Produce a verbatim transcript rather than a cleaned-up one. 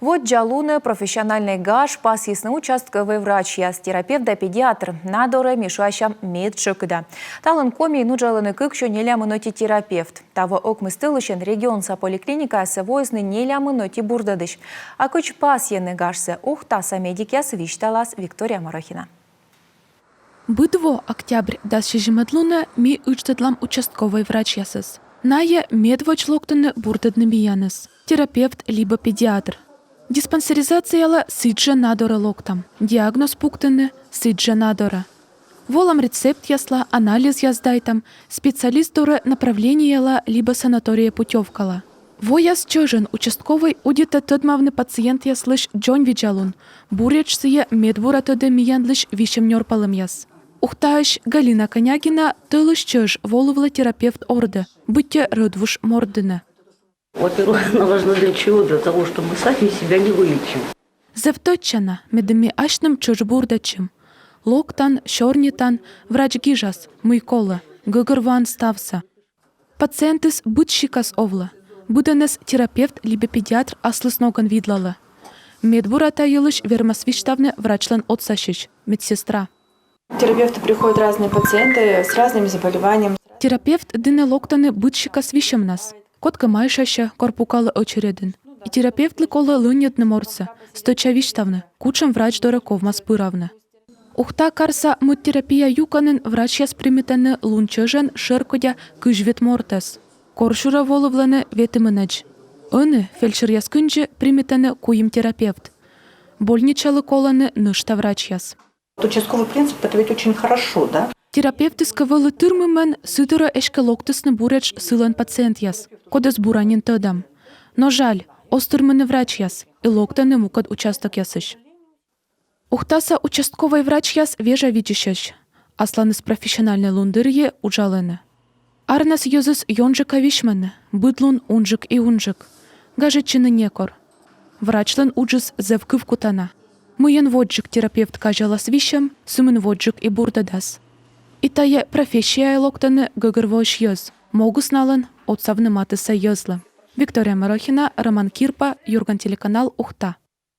Воддза лунӧ профессиональнӧй гаж пасйисны участковӧй врачьяс, терапевт да педиатр. На дорӧ ми шыасям медтшӧкыда. Талун Комиын уджалӧны кыксё нелямын ӧти терапевт. Таво ӧкмыс тӧлысьӧн регионса поликлиникаясӧ воисны нелямын ӧти бурдӧдысь. А кыдз пасйӧны гажсӧ Ухтаса медикъяс, висьталас Виктория Морохина. Быд во октябрь дас сизимӧд лунӧ ми ыдждӧдлам участковӧй врачьясӧс. Найӧ медводз локтӧны бурдӧдны миянӧс: терапевт либӧ педиатр. Диспансеризациялӧ сідзжӧ на дорӧ локтам, диагноз пуктӧны сідзжӧ на дорӧ. Волам рецептъясла, анализъяс сдайтам, специалист дорӧ направлениеяла либӧ санаторие путёвкала. Вояс чӧжӧн участковӧй удитӧ тӧдмавны пациентъяслысь дзоньвидзалун, буретш сійӧ медбура тӧдӧ миянлысь висьӧм нёрпалӧмъяс. Ухтаысь Галина Конягина тӧлысь чӧж волывлӧ терапевт ордӧ, быттьӧ рӧдвуж морт дінӧ. Во-первых, она важна для чего? Для того, что мы сами себя не вылечим. Зэв тӧдчана, медым ми асьным чӧж бурдӧдчим. Локтан, сёрнитан, врач гижас, мый колӧ, гӧгӧрвоан ставсӧ. Пациентыс быд сикас овлӧ, быдӧнӧс терапевт либӧ педиатр аслыс ногӧн видлалӧ. Медбура та йылысь вермас висьтавны врачлӧн отсасьысь, медсестра. К терапевту приходят разные пациенты с разными заболеваниями. Терапевт дінӧ локтӧны быд сикас висьӧмнас. Кодкӧ майшасьӧ, кор пукалӧ очередьын. И терапевтлы колӧ лӧньӧдны мортсӧ, стӧча висьтавны, кутшӧм врач дорӧ ковмас пыравны. Ухта карса мӧд терапия юкӧнын врачьяс примитӧны лун чӧжӧн шӧркодя кызь вит мортӧс. Корсюрӧ волывлӧны ветымынӧдз. Ӧні, фельдшеръяс кындзи, примитӧны куим терапевт. Больничалы колӧны нӧшта врачьяс. Участковый принцип — это ведь очень хорошо, да? Терапевтыс кӧ вӧлі тырмымӧн, сы дорӧ эськӧ локтісны буретш сылӧн пациентъяс, кодӧс бура нин тӧдам. Но жаль, оз тырмыны врачьяс, и локтӧны мукӧд участокъясысь. Ухтаса участковӧй врачьяс вежавидзысьӧсь, асланыс профессиональнӧй лун дырйи уджалӧны. Арнас йӧзыс ёнджыка висьмӧны, быд лун унджык и унджык. Гажӧдчыны некор. Врачлӧн уджыс зэв кывкутана. Мыйӧн водзджык терапевт казялас висьӧм, сымын водзджык и бурдӧдас. И тайӧ профессияӧ локтӧны гӧгӧрвоысь йӧз. Могыс налӧн — отсавны матыссӧ йӧзлы. Виктория Морохина, Роман Кирпа, «Юрган» телеканал, Ухта.